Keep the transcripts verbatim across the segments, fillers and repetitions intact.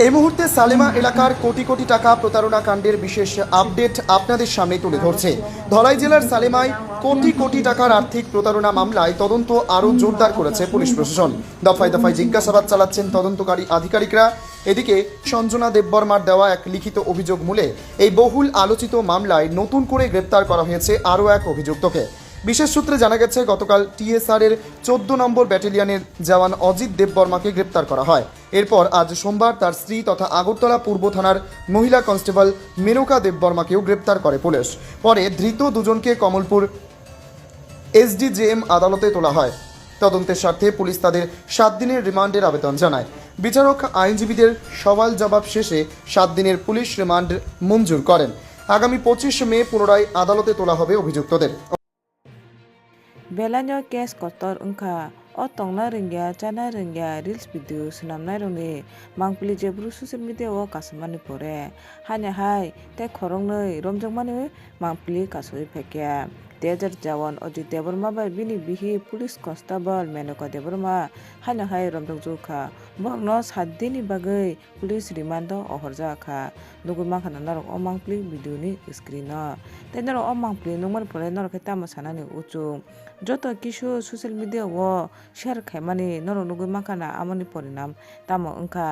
এই মুহূর্তে সালেমা এলাকার কোটি কোটি টাকা প্রতারণা কাণ্ডের বিশেষ আপডেট আপনাদের সামনে তুলে ধরছে। ধলাই জেলার সালেমায় কোটি কোটি টাকার আর্থিক প্রতারণা মামলায় তদন্ত আরও জোরদার করেছে পুলিশ প্রশাসন। দফায় দফায় জিজ্ঞাসাবাদ চালাচ্ছেন তদন্তকারী আধিকারিকরা। এদিকে সঞ্জনা দেববর্মার দেওয়া এক লিখিত অভিযোগ মূলে এই বহুল আলোচিত মামলায় নতুন করে গ্রেপ্তার করা হয়েছে আরও এক অভিযুক্তকে। বিশেষ সূত্রে জানা গেছে, গতকাল টিএসআর এর চোদ্দ নম্বর ব্যাটালিয়নের জওয়ান অজিত দেববর্মাকে গ্রেপ্তার করা হয়। এরপর আজ সোমবার তার স্ত্রী তথা আগরতলা পূর্ব থানার মহিলা কনস্টেবল মেনকা দেববর্মাকেও গ্রেপ্তার করে পুলিশ। পরে ধৃত দুজনকে কমলপুর এসডিজেএম আদালতে তোলা হয়। তদন্তের স্বার্থে পুলিশ তাদের সাত দিনের রিমান্ডের আবেদন জানায়। বিচারক আইনজীবীদের সওয়াল জবাব শেষে সাত দিনের পুলিশ রিমান্ড মঞ্জুর করেন। আগামী পঁচিশ মে পুনরায় আদালতে তোলা হবে অভিযুক্তদের। Belaino case kotor wngkha. O tongna rwngya, chana rwngya, reels video swnamnairokni mangpili jephuru social media o kasamani pore. Haino hai tei khoroknwi romjakmani mangpili kasaui phaikha. Teacher Jawan Ajit Debbarma bai bini bihi Police Constable Menoka Debbarma haino hai romjakjak kha. Borokno sat dini bagwi police remand o ohorjak kha. Nugwi mankha na norok o mangpili video ni screen o. Tei norok o mangpili nukmani pore norok khe tamo sanani uchu. Joto kisu social media o share khaimani norok nugwi mankha na amoni porinam tamo wngkha.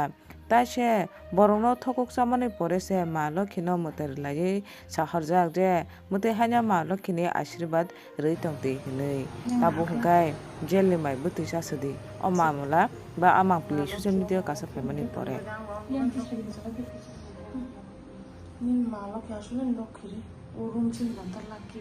Tai se borokno thokok chamani pore se Ma Lokhino mwtai rwlaiwi sahorjak je mwtai haino Ma Lokhini ashirbad rwi tongtwi hinwi. Tabuk hwnkhe jail ni mai bwtwi chasadi. O mamala ba a mangpili social media o kasak phaimani pore. Nini Ma Lokhi aswk nini Lokhi re, o room chini lamtar lakhi.